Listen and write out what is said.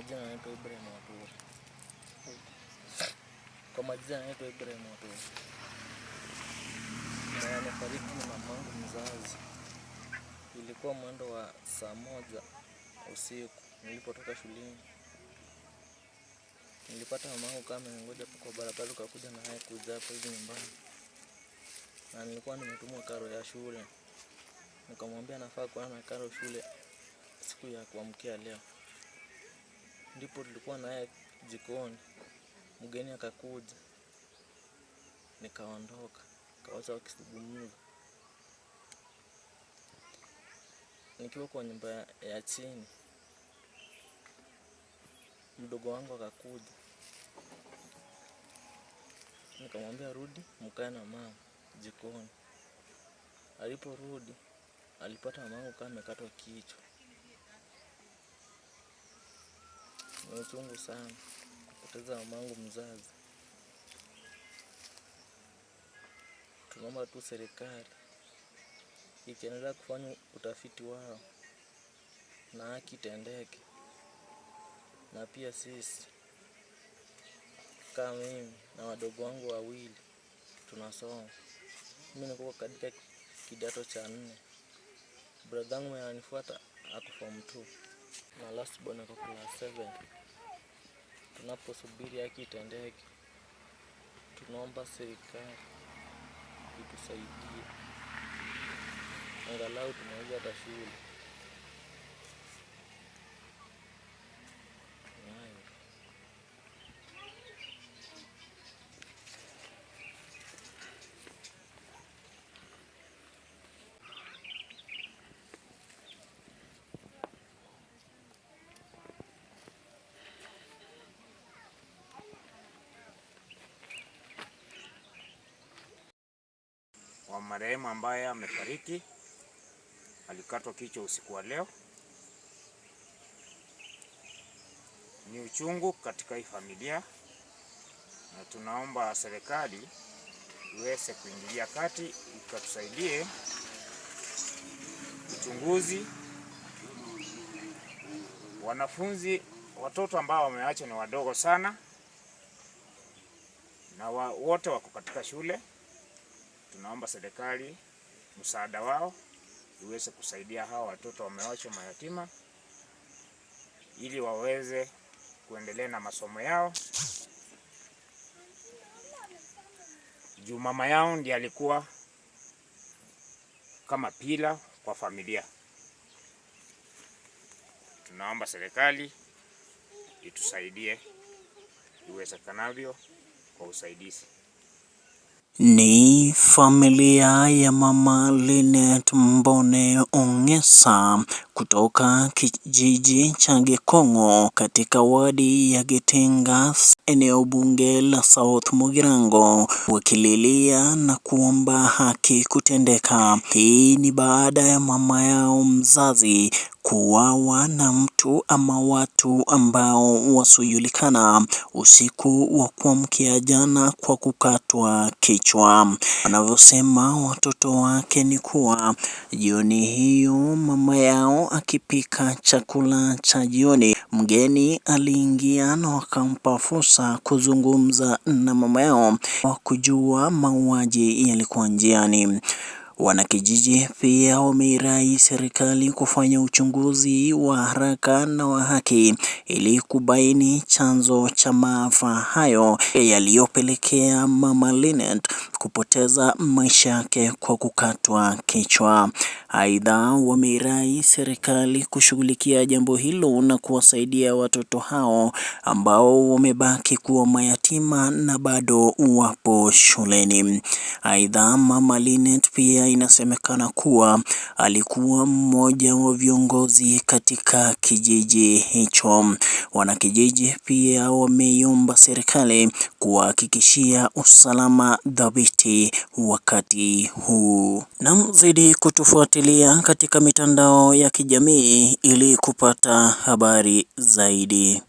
Majina naitwa Ibrahim Waturi. Kwa majina naitwa Ibrahim Waturi. Mwenye amefariki ni mamangu mzazi. Ilikuwa mwendo wa saa 1 usiku nilipotoka shuleni. Nilipata mamangu kama ameningoja hapo kwa barabara, tukakuja na yeye kuja hapa hivi nyumbani. Na nilikuwa nimetumwa karo ya shule. Nikamwambia nafaa kuwa na karo shule siku ya kuamkia leo. Ndipo tulikuwa na yeye jikoni, mgeni akakuja, nikaondoka, nikawacha wakizungumza. Nikiwa kwa nyumba ya chini, mdogo wangu akakuja, nikamwambia rudi mkae na mama jikoni. Aliporudi alipata mamangu kama amekatwa kichwa. Ni uchungu sana kupoteza mamangu mzazi. Tunaomba tu serikali ikiendelea kufanya utafiti wao na haki itendeke, na pia sisi kama mimi na wadogo wangu wawili tunasoma. Mimi niko katika kidato cha 4, brother yangu mwenye ananifuata ako form 2 na last born ako class 7. Tunaposubiri haki itendeke, tunaomba serikali itusaidie angalau tumalize hata shule. Ni hayo. Wa marehemu ambaye amefariki alikatwa kichwa usiku wa leo. Ni uchungu katika hii familia, na tunaomba serikali iweze kuingilia kati ikatusaidie uchunguzi. Wanafunzi, watoto ambao wameachwa ni wadogo sana, na wote wako katika shule. Tunaomba serikali msaada wao iweze kusaidia hawa watoto wameachwa mayatima, ili waweze kuendelea na masomo yao. Juu mama yao ndiye alikuwa kama pillar kwa familia. Tunaomba serikali itusaidie iwezekanavyo kwa usaidizi. Ni familia ya Mama Linet Mbone Ongesa kutoka kijiji cha Gikong'o katika wadi ya Gitenga, eneo bunge la South Mugirango, wakililia na kuomba haki kutendeka. Hii ni baada ya mama yao mzazi kuuawa na mtu ama watu ambao wasiojulikana usiku wa kuamkia jana kwa kukatwa kichwa. Wanavyosema watoto wake ni kuwa jioni hiyo mama yao akipika chakula cha jioni, mgeni aliingia na wakampa fursa kuzungumza na mama yao wa kujua mauaji yalikuwa njiani. Wanakijiji pia wameirai serikali kufanya uchunguzi wa haraka na wa haki ili kubaini chanzo cha maafa hayo yaliyopelekea Mama Linet kupoteza maisha yake kwa kukatwa kichwa. Aidha, wameirai serikali kushughulikia jambo hilo na kuwasaidia watoto hao ambao wamebaki kuwa mayatima na bado wapo shuleni. Aidha, Mama Linet pia inasemekana kuwa alikuwa mmoja wa viongozi katika kijiji hicho. Wanakijiji pia wameiomba serikali kuwahakikishia usalama dhabiti wakati huu. Na mzidi kutufuatilia katika mitandao ya kijamii ili kupata habari zaidi.